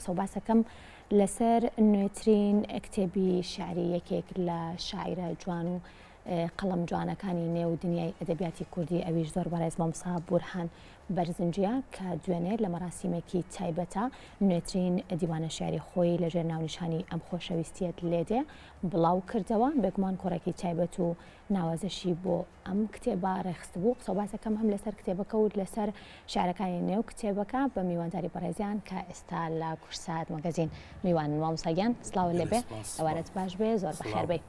قسە و باسەکەم لەسەر نوێترین کتێبی شعری یەکێک لە شاعیرە جوان و قەڵەم جوانەکانی نێو دنیای ئەدەبیاتی کوردی ئەویش زۆر بەڕێز مامۆستا بورهان بەرزنجیە کە دوێنێ لە مەراسیمێکی تایبەتە نوێترین دیوانە شعری خۆی لەژێر ناونیشانی ئەم خۆشەویستیەت لێدێ بڵاو کردەوە بێگومان کۆڕێکی تایبەت و ناوازەشی بۆ ئەم کتێبە ڕێکخستبوو قسە باسەکەم هەم لەسەر کتێبەکە و لەسەر شعرەکانی نێو کتێبەکە بە میوانداری بەڕێزیان کە ئێستا لە کورسات مەگەزین میوانن مامۆستا گیان سڵاوت لێبێ ئەوارەت باش بێ زۆر بەخێر بێی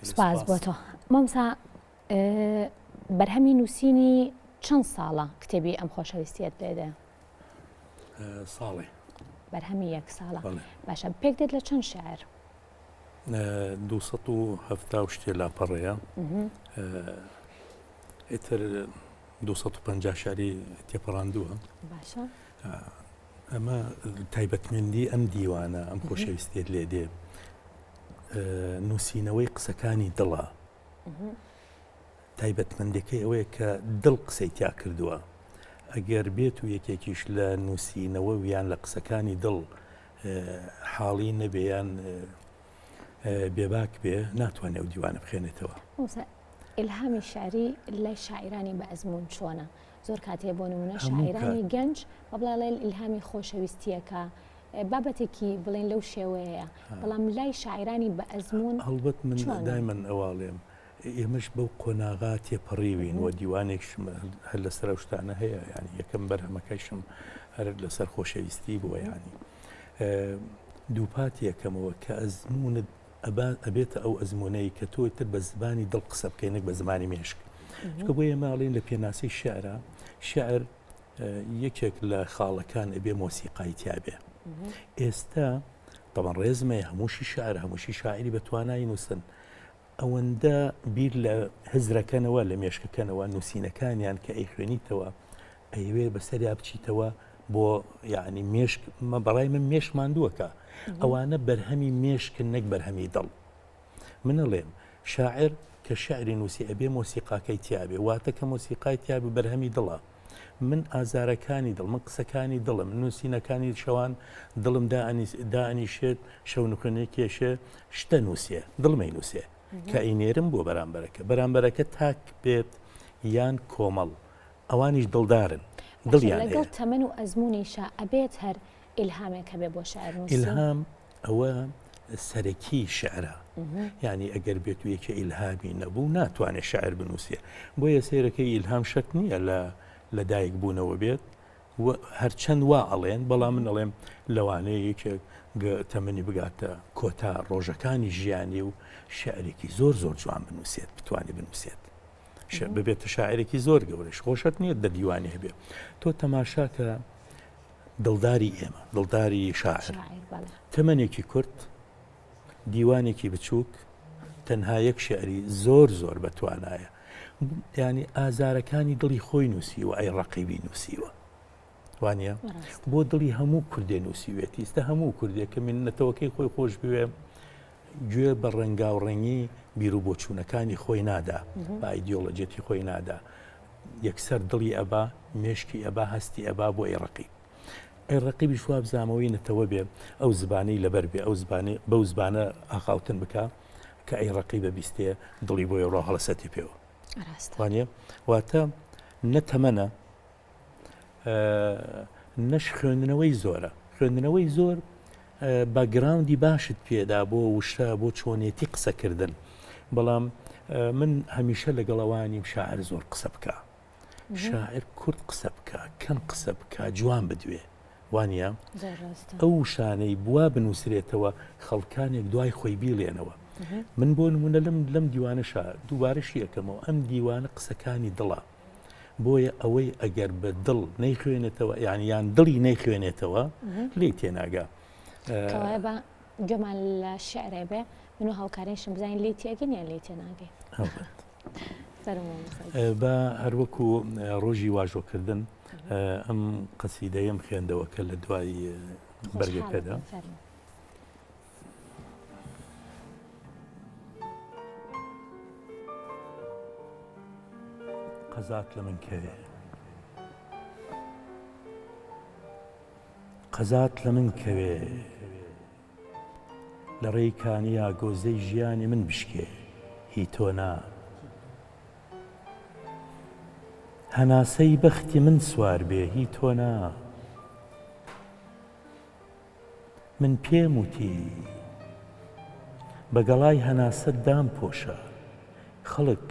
سپاس بۆ تۆ مامۆستا بەرهەمی نووسینی چەند ساڵە کتێبی ئەم خۆشەویستیەت لێدێ ساڵێ بەرهەمی یەک ساڵە باشە پێک دێت لە چەند شعر 270 و شتێ لاپەڕەیە ئیتر 250 شعری تێپەڕاندووە باشە ئەمە تایبەتمەندی ئەم دیوانە ئەم خۆشەویستیت لێ دێ نووسینەوەی قسەکانی دڵە تایبەتمەندەکەی ئەوەیە کە دڵ قسەی تیا کردووە ئەگەر بێت و یەکێکیش لە نووسینەوە یان لە قسەکانی دڵ حاڵی نەبێ یان بێباک بێ ناتوانێت ئەو دیوانە بخێنێتەوە. ئیلهامی شعری لای شاعیرانی بە ئەزموون چۆنە؟ زۆر کات هەیە بۆ نمونە شاعیرانی گەنج بە بڵێ ئیلهامی خۆشەویستیەکە بابەتێکی بڵێن لەو شێوەیە بەڵام لای شاعیرانی بە ئەزموون هەڵبەت من دایمەن ئەواڵێم ئێمەش بەو قۆناغا تێپەڕیوین و دیوانێکشم هەر لەسەر ئەو شتانە هەیە یعنی یەکەم بەرهەمەکەشم هەر لەسەر خۆشەویستی بووە یعنی دووپات یەکەمەوە کە ئەزمونت ئەبێتە ئەو ئەزمونەی کە تۆ تر بە زمانی دڵ قسە بکەی نەک بە زمانی مێشک چونکە بۆ ئێمە ئەڵێن لە پێناسەی شعرا شعر یەکێک لە خاڵەکان ئەبێ مۆسیقای تیابێ ئێستا طبعا ڕێزمەیە هەمووشی شعر هەمووشی شاعری بە توانای نووسن ئەوەندە بیر لە هزرەکەنەوە لە مێشکەکەنەوە نووسینەکانیان کە ئەیخوێنیتەوە ئەیەوێ بەسەریا بچیتەوە بۆ یعنی مێشک مە بەڕای من مێشک ماندووەکە ئەوانە بەرهەمی مێشکن نەک بەرهەمی دڵ من ئەڵێم شاعر کە شعری نووسی ئەبێ مۆسیقاکەی تیابێ واتە کە مۆسیقای تیابێ بەرهەمی دڵە من ئازارەکانی دڵ من قسەکانی دڵم من نووسینەکانی شەوان دڵم دائەنیشێت شەونخوێنێ کێشێ شتە نووسێ دڵمەی نووسێ کە ئەینێرم بۆ بەرامبەرەکە بەرامبەرەکە تاک بێت یان کۆمەڵ ئەوانیش دڵدارن دڵیان لەگەڵ تەمەن و ئەزموونیشا ئەبێت هەر ئیلهامێک هەبێ بۆ شعر نووسین ئیلهام ئەوە سەرەکی شعرە یعنی ئەگەر بێت و یەکێ ئیلهامی نەبوو ناتوانێت شعر بنووسێ بۆیە سەیرەکەی ئیلهام شەرت نییە لە لە دایک بوونەوە بێت هەرچەند وا ئەڵێن بەڵام من ئەڵێم لەوانەیە یەکێک تەمەنی بگاتە کۆتا ڕۆژەکانی ژیانی و شعرێکی زۆر زۆر جوان بنووسێت بتوانێت بنووسێت ببێتە شاعرێکی زۆر گەورەش خۆشت نییە دە دیوانی هەبێ تۆ تەماشاکە دڵداری ئێمە، دڵداری شاعر، تەمەنێکی کورت، دیوانێکی بچووک، تەنها یەک شیعری زۆر زۆر بە توانایە. یانی ئازارەکانی دڵی خۆی نووسیوە، ئەی ڕەقیبی نووسیوە. وانە بۆ دڵی هەموو کوردێ نووسیوێتی ئیستا هەموو کوردێک کە من نەتەوەکەی خۆی خۆش بوێ گوێ بە ڕەنگاوڕەنگی بیر و بۆچوونەکانی خۆی نادا بە ئایدیۆلۆجیەتی خۆی نادا یەکسەر دڵی ئەبا، مێشکی ئەبا، هەستی ئەبا بۆ ئەی ڕەقیب. ئەی ڕەقیبیش وابزانم ئەوەی نەتەوە بێ، ئەو زبانەی لەبەر بێ، ئەو زبانەی بەو زبانە ئاخاوتن بکا کە ئەی ڕەقیبە بیستێ دڵی بۆی ڕۆ هەڵەسەتێ پێوە. ڕاستە. وانیە؟ واتە نە تەمەنە، نەش خوێندنەوەی زۆرە. خوێندنەوەی زۆر باکگراوندی باشت پێدا بۆ وشە بۆ چۆنێتی قسەکردن بەڵام من هەمیشە لەگەڵ ئەوانیم شاعر زۆر قسە بکە شاعر کورت قسە بکە کەم قسە بکە جوان بدوێ وانە ئەو وشانەی بوا بنووسرێتەوە خەڵکانێک دوای خۆی بیڵێنەوە من بۆ نمونە لەم لەم دیوانەشا دووبارەشی ئەەکەمەوە ئەم دیوانە قسەکانی دڵە بۆیە ئەوەی ئەگەر بە دڵ نەیخوێنێتەوە یان یان دڵی نەیخوێنێتەوە لێی تێناگا. کەوایە با گوێمان لە شیعرێ بێ من و هاوکارینشم بزانین لێی تێگەین یان لێی تێناگەین. هەڵبەت. با هەروەکو ڕۆژی واژۆکردن ئەم قەسیدەیەم خوێندەوە کە لە دوای بەرگەکەدا. قەزات لە من کەوێ. قەزات لە من کەوێ. لە ڕێی کانیا گۆزەی ژیانی من بشکێ هی تۆ نا. هەناسەی بەختی من سوار بێ هی تۆ نا. من پێم وتی، بە گەڵای هەناسەت دامپۆشە، خەڵک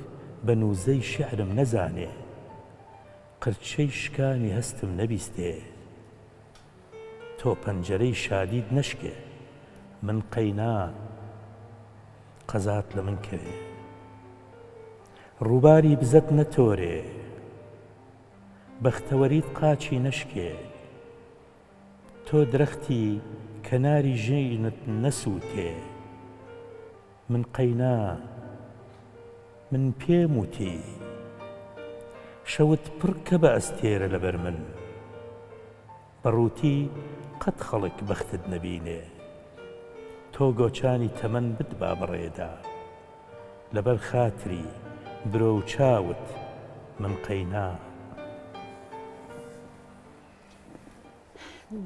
بە نووزەی شیعرم نەزانێ، قرچەی شکانی هەستم نەبیستێ، تۆ پەنجەرەی شادیت نەشکێ، من قەینا قەزات لە من کەوێ. ڕووباری بزەت نەتۆرێ، بەختەوەریت قاچی نەشکێ. تۆ درەختی کەناری ژینت نەسووتێ من قەینا من پێم وتی شەوت پڕ کە بە ئەستێرە لەبەر من بە ڕووتی قەت خەڵک بەختت نەبینێ تۆ گۆچانی تەمەن بتبا بەڕێدا لەبەر خاتری برۆ و چاوت من قەینا.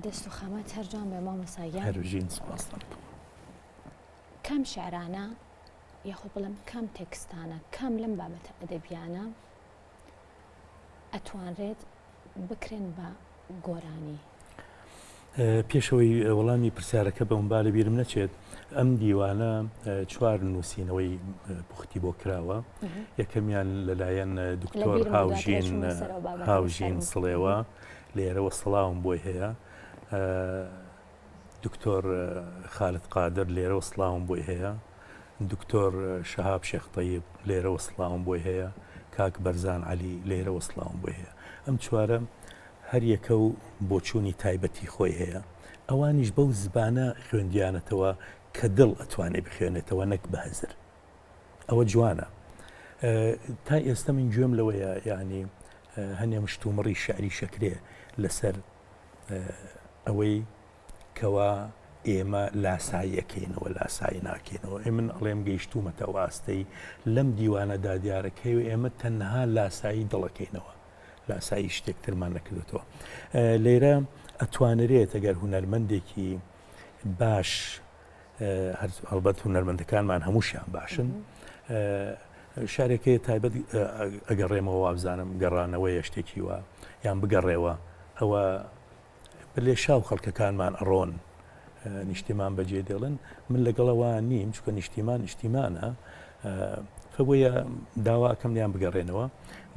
دەست و خامات هەر جوان بێ مامۆستا گیان. هەر بژین سپاستان بکەم. کام شعرانە یاخود بڵێم کام تێکستانە کام لەم بابەتە ئەدەبیانە ئەتوانرێت بکرێن بە گۆرانی؟ پێشەوەی وەڵامی پرسیارەکە بەم با لەبیرم نەچێت ئەم دیوانە چوار نووسینەوەی پوختی بۆ کراوە یەکەمیان لەلایەن دکتۆر هاوژین هاوژین سڵێوە لێرەوە سڵاوم بۆی هەیە دکتۆر خالد قادر لێرەوە سڵاوم بۆی هەیە دکتۆر شەهاب شێخ تەیب لێرەوە سڵاوم بۆی هەیە کاک بەرزان عەلی لێرەوە سڵاوم بۆی هەیە ئەم چوارە هەر یەکە و بۆچوونی تایبەتی خۆی هەیە ئەوانیش بەو زبانە خوێندیانەتەوە کە دڵ ئەتوانێ بخوێنێتەوە نەک بە هزر ئەوە جوانە تا ئێستا من گوێم لەوەیە یعنی هەنێ مشتومڕی شعری شەکرێ لەسەر ئەوەی کەوا ئێمە لاسایی ئەکەینەوە لاسایی ناکەینەوە ئێ من ئەڵێم گەیشتوومەتە ئەو ئاستەی لەم دیوانەدا دیارە کەی و ئێمە تەنها لاسایی دڵەکەینەوە لاسایی شتێک ترمان نەکردوێتەوە لێرە ئەتوانرێت ئەگەر هونەرمەندێکی باش هەڵبەت هونەرمەندەکانمان هەمووشیان باشن شارێکەیە تایبەت ئەگەڕێمەوە وابزانم گەڕانەوەیە شتێکی وە یان بگەڕێەوە ئەوە بە لێشاو خەڵکەکانمان ئەڕۆن نیشتیمان بەجێ دێڵن من لەگەڵەوە نیم چکە نیشتیمان نیشتیمانە فبۆیە داواکەم لیان بگەڕێنەوە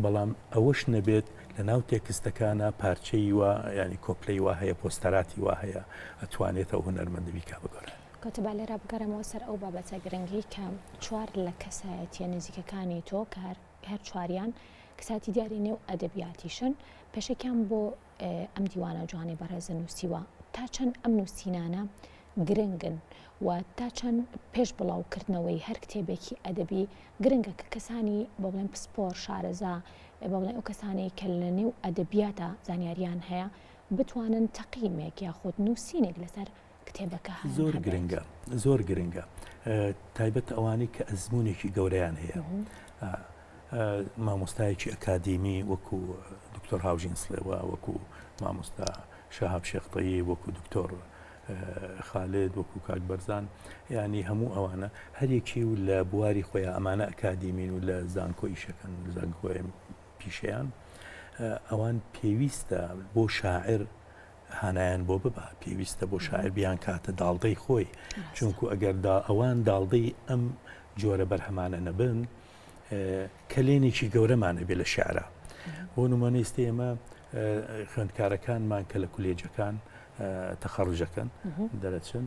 بەڵام ئەوەش نەبێت لە ناو تێکستەکانە پارچەی وا ینی کۆپلەی وا هەیە پۆستەراتی وا هەیە ئەتوانێت ئەو هونەرمەندە بیکا بگۆرانی. کەوتە با لێرە بگەڕێمەوە سەر ئەو بابەتە گرنگەی کە چوار لە کەسایەتیە نزیکەکانی تۆ کە هەر چواریان کەسایەتی دیاری نێو ئەدەبیاتیشن پێشەکیان بۆ ئەم دیوانە جوانەی بەڕێزە نووسیوە، تا چەند ئەم نووسینانە گرنگن و تا چەند پێش بڵاوکردنەوەی هەر کتێبێکی ئەدەبی گرنگە کە کەسانی بە بڵێن پسپۆر شارەزا بە بڵێن ئەو کەسانەی کە لە نێو ئەدەبیاتە زانیاریان هەیە بتوانن تەقیمێک یاخود نووسینێک لەسەر کتێبەکە زۆر گرنگە زۆر گرنگە تایبەت ئەوانەی کە ئەزمونێکی گەورەیان هەیە مامۆستایەکی ئەکادیمی وەکو دکتۆر هاوژین سڵێوە وەکو مامۆستا شەهاب شێخ تەیب وەکو دکتۆر خالد وەکو کاک بەرزان ینی هەموو ئەوانە هەرێکی و لە بواری خۆیان ئەمانە ئەکادیمین و لە زانکۆ ئیشەکەن زانکۆی پیشەیان ئەوان پێویستە بۆ شاعر هانایان بۆ ببا پێویستە بۆ شاعر بیان کاتە داڵدەی خۆی چونکو ئەگەر دا ئەوان داڵدەی ئەم جۆرە بەرهەمانە نەبن کەلێنێکی گەورەمان ئەبێ لە شعرا بۆ نمونە ئێستا ئێمە خوێندکارەکانمان کە لە کولێجەکان تەخەڕجەکەن دەرەچن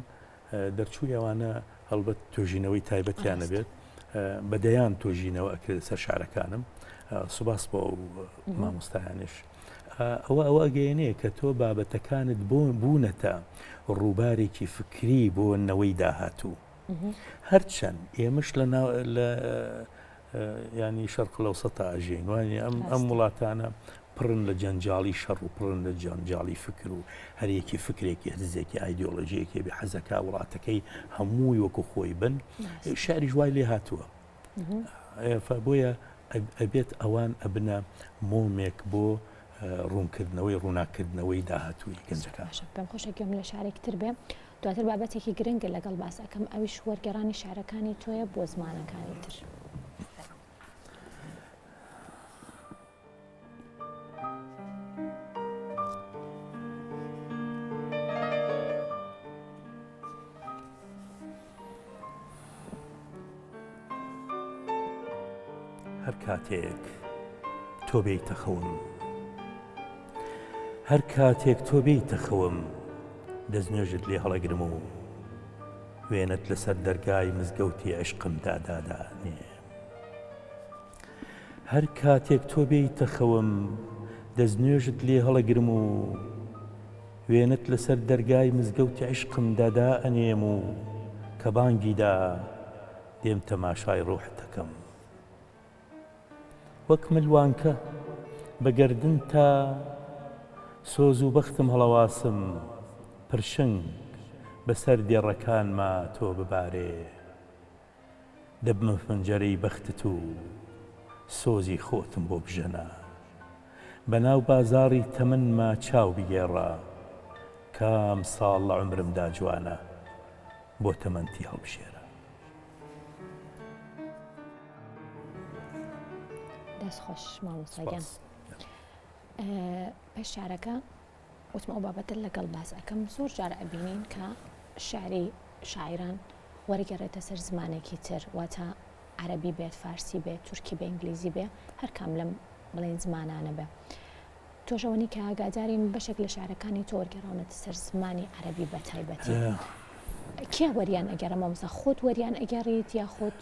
دەرچووی ئەوانە هەڵبەت توێژینەوەی تایبەتیان نەبێت بە دەیان توێژینەوە ئەکرێت سەر شارەکانم سوباس بۆ ئەو مامۆستایانش ئەوە ئەوە ئەگەیەنێ کە تۆ بابەتەکانت بۆ بوونەتە ڕووبارێکی فکری بۆ نەوەی داهاتوو هەرچەند ئێمەش لە لە ینی شەرق لەوسەتا ئەژین وانی ئەم ئەم وڵاتانە پڕن لە جەنجاڵی شەڕ و پڕن لە جەنجاڵی فکر و هەرێکی فکرێکی هەرزێکی ئایدۆلۆژیەکی بێ حەزەکە وڵاتەکەی هەمووی وەکو خۆی بن شاریش وای لێ هاتووە بۆیە ئەبێت ئەوان ئەبنە مۆمێک بۆ. ڕوونکردنەوەی ڕووناککردنەوەی داهاتووی گەنجەکان. باشە پێم خۆشە گوێم لە شارێکی تر بێ دواتر بابەتێکی گرنگە لەگەڵ باس ئەکەم ئەویش وەرگێڕانی شعرەکانی تۆیە بۆ زمانەکانی تر. هەر کاتێک تۆ بێیتە خەوم هەر کاتێک تۆ بێیتە خەوم دەستنوێژت لێ هەڵەگرم و وێنەت لەسەر دەرگای مزگەوتی عشقمدا دادانێ هەر کاتێک تۆ بێیتە خەوم دەستنوێژت لێ هەڵەگرم و وێنەت لەسەر دەرگای مزگەوتی عیشقمدا دائەنێم و کە بانگی دا دێم تەماشای ڕوحت دەکەم وەک ملوانکە بە گەردنتا سۆز و بەختم هەڵەواسم پرشنگ بەسەر دێڕەکانما تۆ ببارێ. دەبمە پەنجەرەی بەختت و سۆزی خۆتم بۆ بژەنە. بەناو بازاڕی تەمەنما چاو بگێڕە. کام ساڵ لە عومرمدا جوانە بۆ تەمەنتی هەڵبژێرە. دەست خۆش مامۆستا گیان. پێش شارەکە وتم ئەو بابەتە لەگەڵ باس ئەکەم زۆر جار ئەبینین کە شعری شاعیران وەرگێڕێتە سەر زمانێکی تر واتە عەرەبی بێت فارسی بێت تورکی بێ ئینگلیزی بێ هەر کام لەم بڵێن زمانانە بێ تۆش ئەوەنی کە ئاگادارین بەشێک لە شعرەکانی تۆ وەرگێڕاونەتە سەر زمانی عەرەبی بە تایبەتی کێ وەریان ئەگەڕە مامۆستا خۆت وەریان ئەگەڕیت یاخود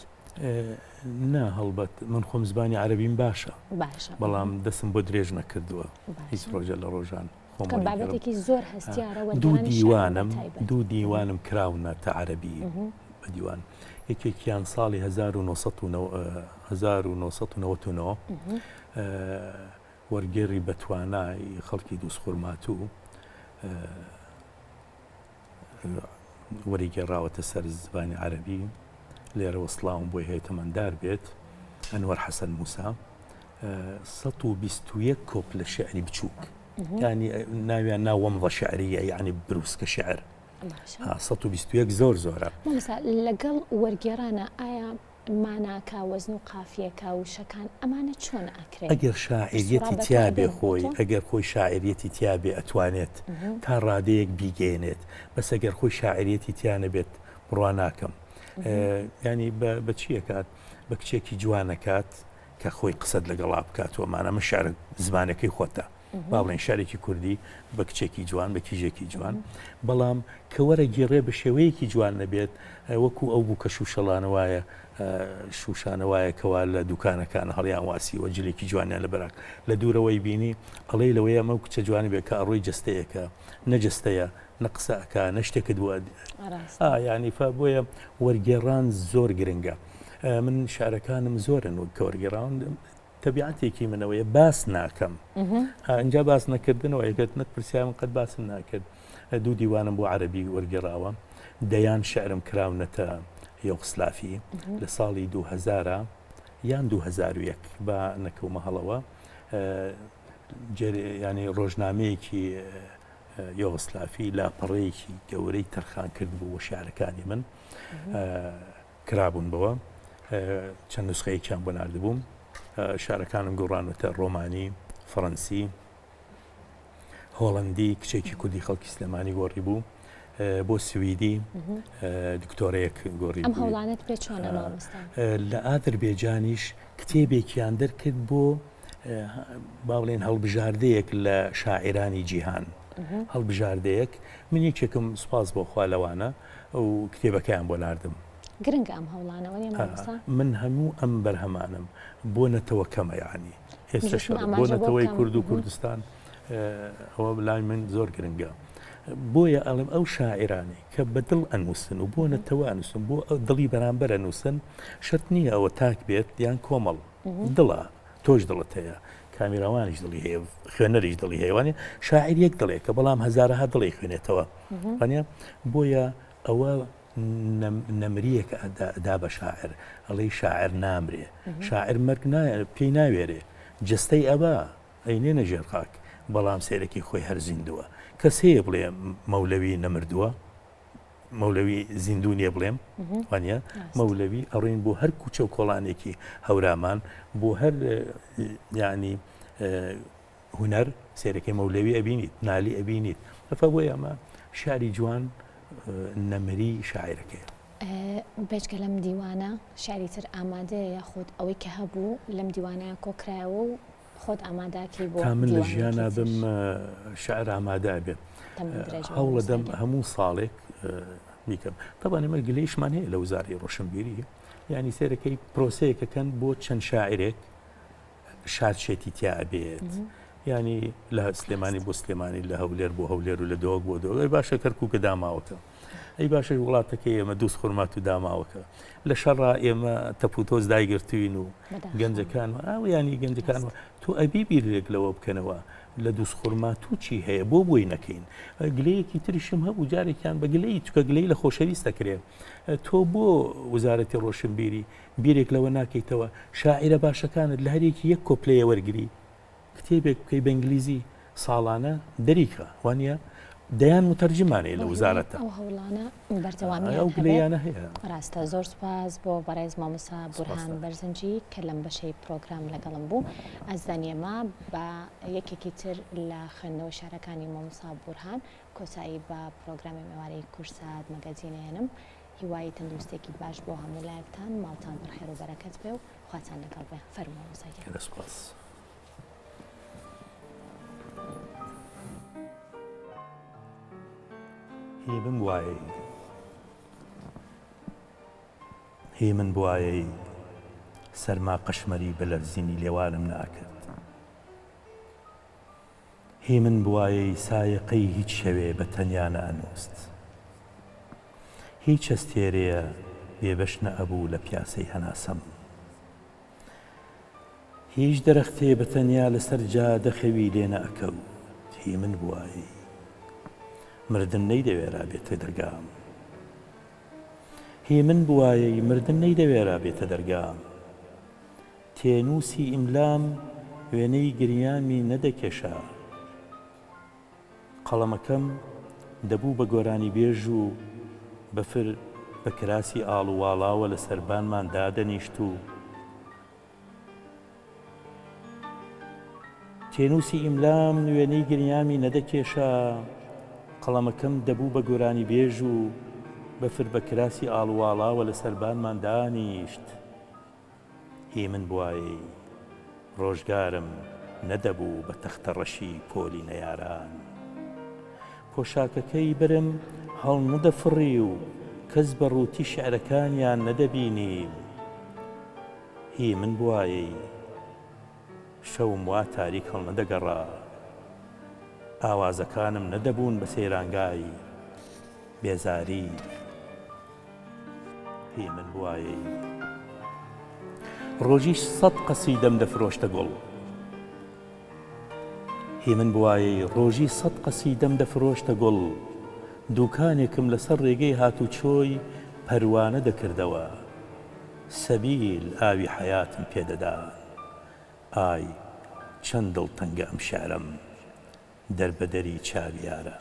نا هەڵبەت من خۆم زمانی عەرەبیم باشە باشە بەڵام دەسم بۆ درێژ نەکردووە هیچ ڕۆژە لە ڕۆژان خۆم کە بابەتێکی زۆر هەستیارە دوو وەرگێڕانی شعر بە دیوانم تایبەت دوو دیوانم کراونەتە عەرەبی بە دیوان یەکێکیان ساڵی 1999 وەرگێڕی بەتوانای خەڵکی دووزخورماتوو وەریگێڕاوەتە سەر زبانی عەرەبی، لێرەوە سڵاوم بۆی هەیە تەمەندار بێت، ئەنوەر حەسەن موسا، 121 کۆپ لە شعری بچووک ینی ناویان نا وەمضە شعریە یعنی بروسکە شعر 121 زۆر زۆرە. مامۆستا لەگەڵ وەرگێڕانە ئایا ماناکە، وەزن و قافیەکە، وشەکان، ئەمانە چۆن ئەکرێ؟ ئەگەر شاعیریەتی تیا بێ خۆی، ئەگەر خۆی شاعیریەتی تیا بێ ئەتوانێت تا ڕادەیەک بیگەیەنێت، بەس ئەگەر خۆی شاعیریەتی تیا نەبێت بڕوا ناکەم. یانی بە چی ئەکات؟ بە کچێکی جوان ئەکات کە خۆی قسەت لەگەڵا بکات و ئەمانە، ئەمە شعرە زمانەکەی خۆتە. با بڵێین شعرێکی کوردی بە کچێکی جوان بە کیژێکی جوان بەڵام کە وەرەگێڕێ بە شێوەیەکی جوان نەبێت وەکو ئەو بووکە شوشەڵانە وایە شوشانە وایە کەوا لە دوکانەکان هەڵیان واسیوە جلێکی جوانیان لە بەراک لە دوورەوەی بینی ئەڵێی لەوەیە ئەمە کچە جوانی بێ کە ئەڕۆی جەستەیەکە نە جەستەیە نە قسە ئەکا نە شتێکت بۆ یعنی فا بۆیە وەرگێڕان زۆر گرنگە من شعرەکانم زۆرن وەک کە وەرگێڕاون تەبیعەتێکی من ئەوەیە باس ناکەم ئینجا باس نەکردنەوە ئەگەر نەت پرسیارم قەت باسم ناکرد دوو دیوانم بۆ عەرەبی وەرگێڕاوە دەیان شعرم کراونەتە یۆغسلافی لە ساڵی 2000 یان 2001 با نەکەومە هەڵەوە ینی ڕۆژنامەیەکی یۆغسلافی لاپەڕەیەکی گەورەی تەرخان کرد بوو بۆ شعرەکانی من کرابوون بەوە چەند نوسخەیەکیان بۆ ناردبووم شارەکانم گۆڕانوەتە ڕۆمانی فەڕەنسی هۆڵندی کچێکی کوردی خەڵکی سلێمانی گۆڕی بوو بۆ سویدی دکتۆرەیەک گۆڕی ئەم هەوڵانت پێ چۆنە مامۆستا؟ لە ئاذربێجانیش کتێبێکیان دەرکرد بۆ با بڵێن هەڵبژاردەیەک لە شاعیرانی جیهان هەڵبژاردەیەک من یەکێکم سوپاس بۆ خوا لەوانە و کتێبەکەیان بۆ ناردم. گرنگە ئەم هەوڵانە وەنیە مامۆستا؟ من هەموو ئەم بەرهەمانەم بۆ نەتەوەکەمە یەعنی ئێستەش ویستم بۆ ئاماژە بۆ نەتەوەی بکەم. کورد و کوردستان ئەوە لای من زۆر گرنگە بۆیە ئەڵێم ئەو شاعیرانەی کە بە دڵ ئەنووسن و بۆ نەتەوە ئەنووسن بۆ دڵی بەرامبەر ئەنووسن شەرت نییە ئەوە تاک بێت یان کۆمەڵ دڵە تۆش دڵت هەیە کامیراوانیش دڵی هەیە خوێنەریش دڵی هەیە وانە شاعیر یەک دڵێکە بەڵام هەزارەها دڵی خوێنێتەوە وانە بۆیە ئەوە نەمریەک ئەدا بە شاعر ئەڵێی شاعر نامرێ شاعر مەرگ پێی ناوێرێ جستەی ئەبا ئەینێنە ژێر خاک. بەڵام سەیرەکی خۆی هەر زیندووە. کەس هەیە بڵێ مەولەوی نەمردووە؟ مەولەوی زیندوو نییە بڵێم وانە مەولەوی ئەڕۆین بۆ هەر کوچە و کۆڵانێکی هەورامان بۆ هەر ینی هونەر سێرەکەی مەولەوی ئەبینیت نالی ئەبینیت ئەفە بۆ ئەمە شاری جوان نەمری شاعرەکەیە. بێجگە لەم دیوانە شعری تر ئامادەیە یاخود ئەوەی کە هەبوو لەم دیوانە کۆکرایەوە و خۆت ئامادەکەی بۆ تا من لە دیوانێکی ژیانا تر؟ بم شعر ئامادە ئەبێ تەمەن درێژ بێ هەوڵەدەم مامۆستا گیان. هەموو ساڵێک بیکەم تەبعەن ئێمە گلەیشمان هەیە لە وزارەی ڕۆشنبیری یانی سەیرەکەی پرۆسەیەکەکەن بۆ چەند شاعرێک شارچێتی تیا ئەبێت یانی لە سلێمانی بۆ سلێمانی لە هەولێر بۆ هەولێر و لە دۆک بۆ دۆک ئەی باشە کەرکووکە داماوەکە ئەی باشە وڵاتەکەی ئێمە دووس خورمات و داماوەکە لە شەڕا ئێمە تەپوتۆز دایگرتوین و گەنجەکان ئەو ینی گەنجەکان تۆ ئەبی بیرێک لەوە بکەنەوە لە دووس خورماتوو چی هەیە بۆ بۆی نەکەین گلەیەکی تریشم هەبوو جارێکیان بە گلەی چکە گلەی لە خۆشەویست دەکرێت تۆ بۆ وزارەتی ڕۆشنبیری بیرێک لەوە ناکەیتەوە شاعیرە باشەکانت لە هەریەکی یەک کۆپلەیە وەرگری کتێبێک بکەی بە ئینگلیزی ساڵانە دەریکا وانە دەیان متەرجمان هەیە لە وزارەتە. ئەو هەوڵانە بەردەوامیان ئەو هەبێ. گلەیانە هەیە. ڕاستە زۆر سوپاس بۆ بەڕێز مامۆستا بورهان سوپاستان. بەرزنجی کە لەم بەشەی پرۆگرام لەگەڵم بوو. ئازیزانی ئێمە بە یەکێکی تر لە خوێندنەوەی شعرەکانی مامۆستا بورهان کۆتایی بە پرۆگرامی ئێوارەی کوردسات مەگەزین ئەهێنم. هیوای تەندروستیەکی باش بۆ هەموو لایەکتان ماڵتان پڕ خێر و بەرەکەت بێ و خواتان لەگەڵ بێ. فەرموو مامۆستا گیان. گەلە سوپاس. هی من بوایەی هی من بوایەی سەرما قەشمەری بە لەرزینی لێوارم نەئەکرد هی من بوایەی سایەقەی هیچ شەوێ بە تەنیا نەئەنووست هیچ ئەستێرەیە بێبەش نەئەبوو لە پیاسەی هەناسەم. هیچ دەرەختێ بە تەنیا لە سەر جادە خەوی لێ نەئەکەوت هی من بوایەی مردن نەیدەوێرا بێتە دەرگام هی من بوایەی مردن نەیدەوێرا بێتە دەرگام تێنووسی ئیملام وێنەی گریانمی نەدەکێشا. قەڵەمەکەم دەبوو بە گۆرانیبێژ و بەفر بە کراسی ئاڵوواڵاوە لە سەربانمان دادەنیشت و تێنووسی ئیملام وێنەی گریامی نەدەکێشا، قەڵەمەکەم دەبوو بە گۆرانیبێژ و بەفر بە کراسی ئاڵوواڵاوە لە سەربانمان دانیشت. هی من بوایەی ڕۆژگارم نەدەبوو بە تەختە ڕەشی پۆلی نەیاران. پۆشاکەکەی بەرم هەڵنەدەفڕی و کەس بە ڕووتی شیعرەکانیان نەدەبینیم. هی من بوایەی شەوم وا تاریک هەڵنەدەگەڕا. ئاوازەکانم نەدەبوون بە سەیرانگای بێزاری. هی من بوایەی ڕۆژی سەد قەسیدەم دەفرۆشتە گوڵ. هی من بوایەی ڕۆژی سەد قەسیدەم دەفرۆشتە گوڵ. دووکانێکم لەسەر ڕێگەی هاتوچۆی پەروانە دەکردەوە. سەبیل ئاوی حەیاتم پێ دەدان. ئای چەند دڵتەنگە ئەم شیعرەم دەربەدەری چاوی یارە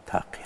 تا قیامەت.